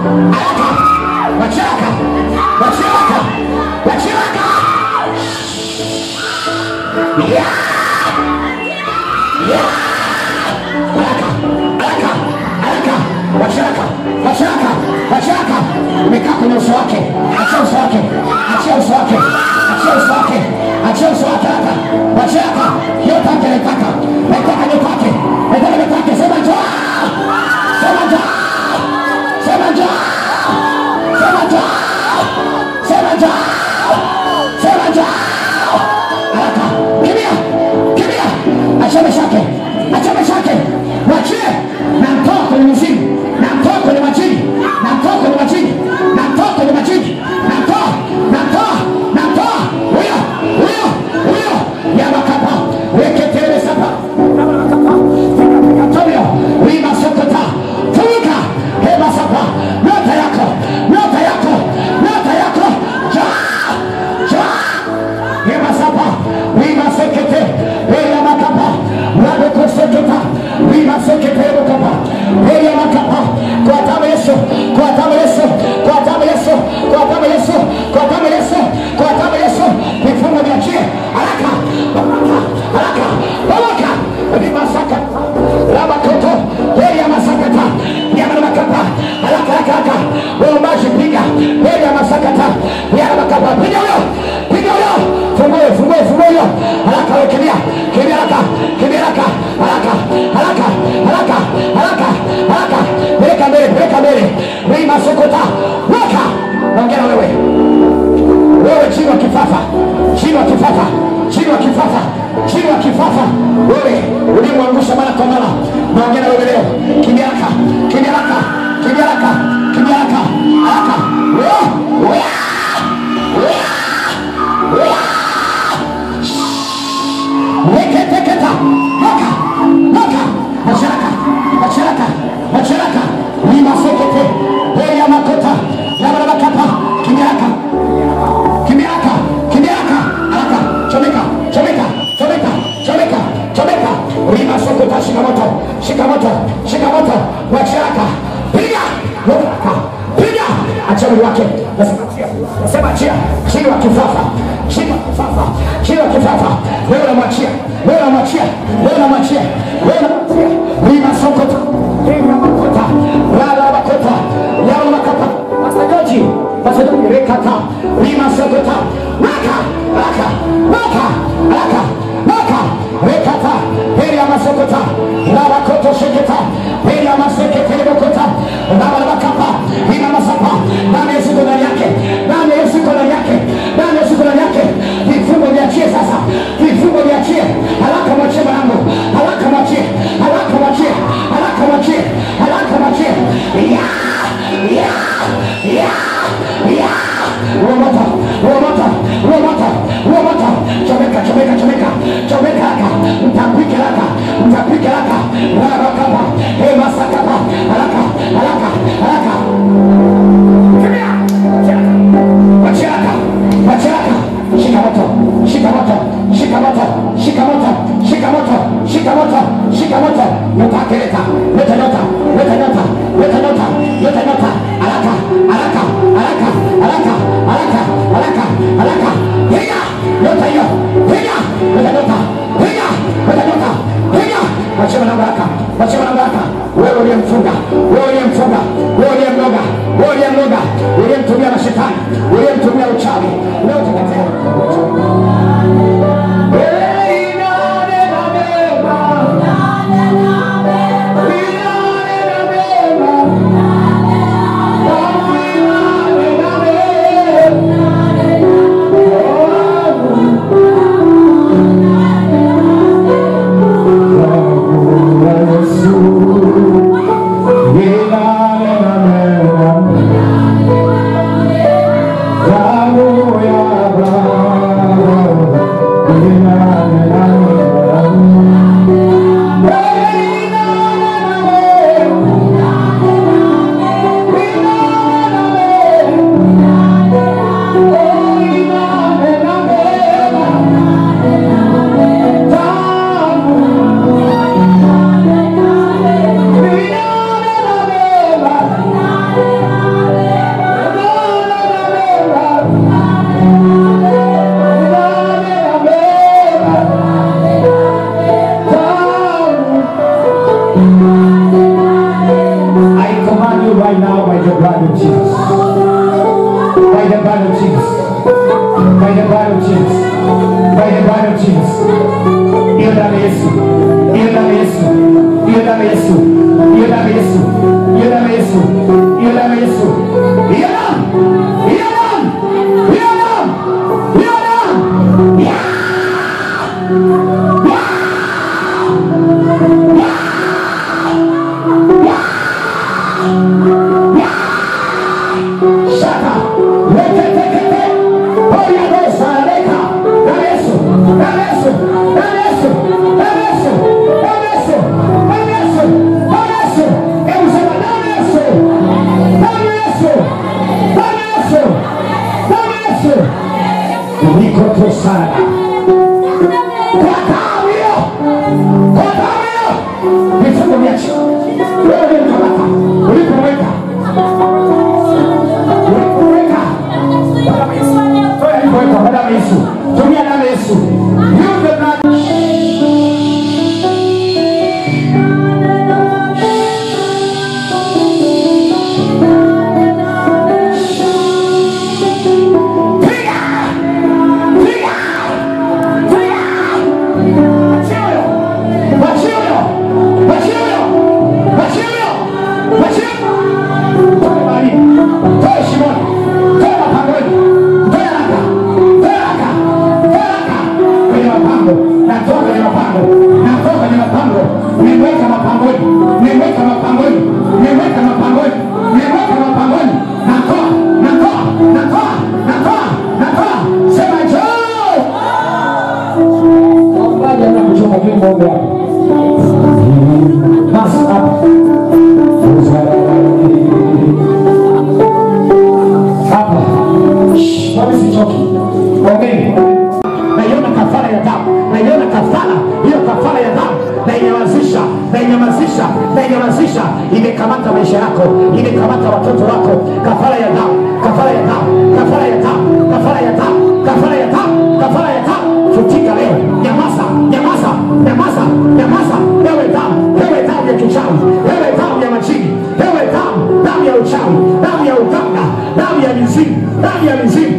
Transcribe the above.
Haraka. Mwachie haraka. Mwachie haraka. Mwachie haraka. Yeah. Yeah. Haraka. Haraka. Haraka. Mwachie haraka. Mwachie haraka. Mwachie haraka. Umekaa kwenye uso wake. Achia uso wake. Achia uso wake. Achia uso wake. Achia uso wake haraka. Mwachie haraka. Nyota yake naitaka. Naitaka nyota yake. Naitaka nyota yake. Sema njoo. Sema njoo. Sema njoo. Sema njoo. Sema njoo. Sema njoo. Haraka. Kimbia. Kimbia. Achia maisha yake. Achia maisha yake. Mwachie. Namtoa kwenye mizimu. Namtoa kwenye majini. Namtoa kwenye majini. Namtoa kwenye majini. Namtoa. Namtoa. Namtoa. Huyo. Huyo. Huyo. Yamakapa. Weketere sapa. Yamakapa. Toyo. Wima sokota. Funika. Hema sapa. Nyota yako. Nyota yako. Nyota yako. Ja. Ja. Hema sapa. Wima sekete. Yamakapa. Wadoko seketa. Wima sekete makapa. Yamakapa. Kwa damu Yesu. Kwa damu Yesu. Kwa damu Yesu. Kwa damu Yesu. Kwa damu Yesu. Kwa damu Yesu. Vifungo viachie. Haraka. Haraka. Haraka. Haraka. Rimasaka. Rabakoto. Yamasakata. Yamakapa. Haraka haraka haraka. Wewe maji piga. Yamasakata. Yamakapa. Piga huyo. Piga huyo. Fungue fungue fungue huyo. Haraka wewe kimbia. Kimbia haraka. Kimbia haraka. Haraka. Haraka. Haraka. Haraka. Haraka. Peleka mbele, peleka mbele. Rimasokota. Weka. Naongea wewe. Wewe chini wa kifafa. Chini wa kifafa. Chini wa kifafa. Chini wa kifafa. Wewe ulimwangusha mara kwa mara. Naongea wewe leo. Kimbia haraka. Kimbia haraka. Kimbia haraka. Kimbia haraka. Haraka. Wewe. Wewe. Wewe. Weketeketa. Weka. Weka. Mashaka. Mashaka. Mashaka. Wima sekete. Wewe makota. Yabarabakapa. Kimbia haraka. Kimbia haraka. Kimbia haraka. Haraka. Chomeka. Chomeka. Chomeka. Chomeka. Chomeka. Wima sokota. Shika moto. Shika moto. Shika moto. Mwachie haraka. Piga. Haraka. Piga. Achia mwili wake. Nasema achia. Nasema achia. Chini wa kifafa. Chini wa kifafa. Chini wa kifafa. Wewe unamwachia. Wewe unamwachia. Wewe unamwachia. Wewe unamwachia. Wima sokota. Wima makota. Rada makota. Yao makapa. Masajoji. Masajoji rekata. Wima sokota. Waka. Waka. Waka. Waka. Waka. Rekata. Heri ya masokota. Rada koto sheketa. Heri ya masekete makota. Rada makapa. Wima masapa. Damu Yesu iko ndani yake. Damu Yesu iko ndani yake. Damu Yesu iko ndani yake. Vifungo viachie sasa. Vifungo viachie. Haraka mwachie mwanangu. Haraka mwachie. Haraka mwachie. Haraka mwachie. Haraka mwachie. Ya. Ya. Ya. Ya. Romoto. Romoto. Romoto. Romoto. Chomeka, chomeka, chomeka. Chomeka haraka. Mtapike haraka. Mtapike haraka. Haraka. Hema sakapa. Haraka. Haraka. Haraka. Kimbia. Mwachie haraka. Mwachie haraka. Shika moto. Shika moto. Shika moto. Shika moto. Shika moto. Shika moto. Shika moto. Nyota yake leta. Leta nyota. Leta nyota. Leta nyota. Leta nyota. Haraka. Haraka. Haraka. Haraka. Haraka. Haraka. Haraka. Piga. Nyota hiyo. Piga. Leta nyota. Piga. Leta nyota. Piga. Mwachie mwanangu haraka. Mwachie mwanangu haraka. blood of Jesus. By the blood of Jesus. By the blood of Jesus. By the blood of Jesus. Hiyo damu ya Yesu. Hiyo damu ya Yesu. Hiyo damu ya Yesu. Hiyo damu ya Yesu. Hiyo damu ya Yesu. Hiyo damu ya Yesu. Hiyo damu. Hiyo damu. Hiyo damu. Hiyo damu. Yeah. Yeah. Yeah. Yeah. Shaka. Lete tete te. Oya dosa leka. Damu Yesu. Damu Yesu. Damu Yesu. Damu Yesu. Damu Yesu. Damu Yesu. Damu Yesu. Hebu sema damu Yesu. Damu Yesu. Damu Yesu. Damu Yesu. Niko tosana. Kwa damu hiyo. Kwa damu hiyo. Vifungo viache. Wewe ulimkamata. Ulipomweka. Ulipomweka. Toa alipoweka kwa damu ya Yesu. Tumia damu ya Yesu. Use the blood. Piga! Piga! Piga! Achia huyo! Achia huyo! Achia huyo! Achia huyo! Achia! Toe baharini. Toe shimoni. Toe mapangoni. Toe haraka. Toe haraka. Toe haraka. Kwenye mapango. Natoa kwenye mapango. Natoa kwenye mapango. Nimeweka mapangoni. Nimeweka mapangoni. Nimeweka mapangoni. Nimeweka mapangoni. Natoa. Natoa. Natoa. Natoa. Natoa. Sema njoo. Waombaji hamna kuchoka, lakini muombe hapa. Basi hapa. Hapa. Shh, wewe usichoke. Ombeni. Naiona kafara ya damu. Naiona kafara, hiyo kafara ya damu na inyamazisha, na inyamazisha, na inyamazisha. Imekamata maisha yako, imekamata watoto wako. Kafara ya damu, kafara ya damu, kafara ya damu, kafara ya damu, kafara ya damu, kafara ya damu. Futika leo. Nyamaza, nyamaza, nyamaza, nyamaza. Ewe damu, ewe damu ya kichawi, ewe damu ya majini, ewe damu, damu ya uchawi, damu ya uganga, damu ya mizimu, damu ya mizimu.